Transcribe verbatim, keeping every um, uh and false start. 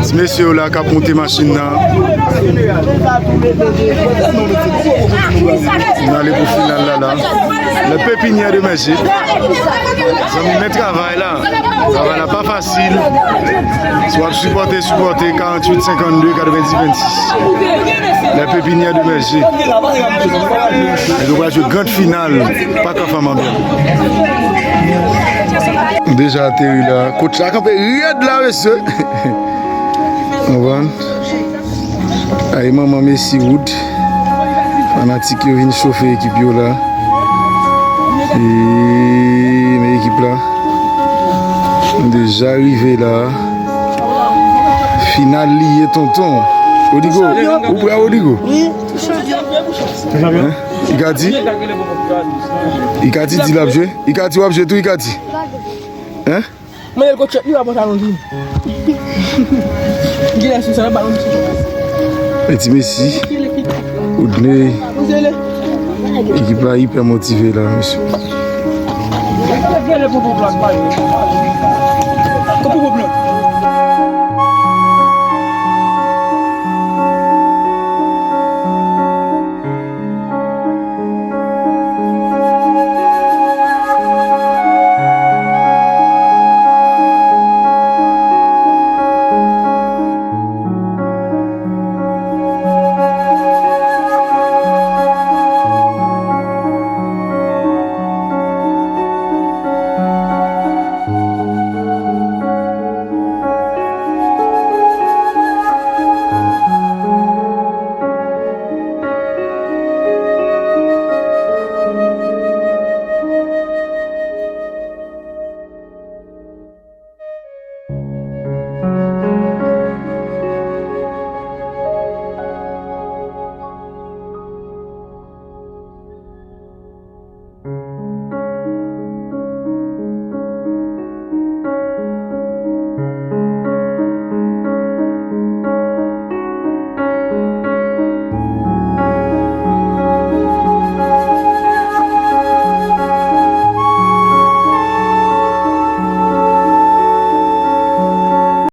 Ti mesye yo la k ap moute machin nan. Nou ale pou final la la. Le Pépinière de Mergé. Zanmi, men travay la. Travay la pa fasil. Si w ap sipòte, sipòte karanntuit senkannde katrevenndis vennsis. Le Pépinière de Mergé. Nèg yo pral jwe grand final. Pak Anfan Manbèl. Deja ateri la. Coach la kanpe rèd la, mesye. Konprann? Ay, manman Messi Wood. Fanatik yo vin chofe ekip yo la. E men ekip la. Nou deja rive la. Final li ye, tonton. Rodrigo, ou prè, Rodrigo? Wi. Hein? Ikati? Ikati di l ap jwe? Ikati w ap jwe tou, Ikati? Hein? Mwen, l kòchèt li, w ap pantalon vin. Gilè sou sa, l ap balon sou. Peti Messi, Woodney, ekip la ipè motive la, mesye.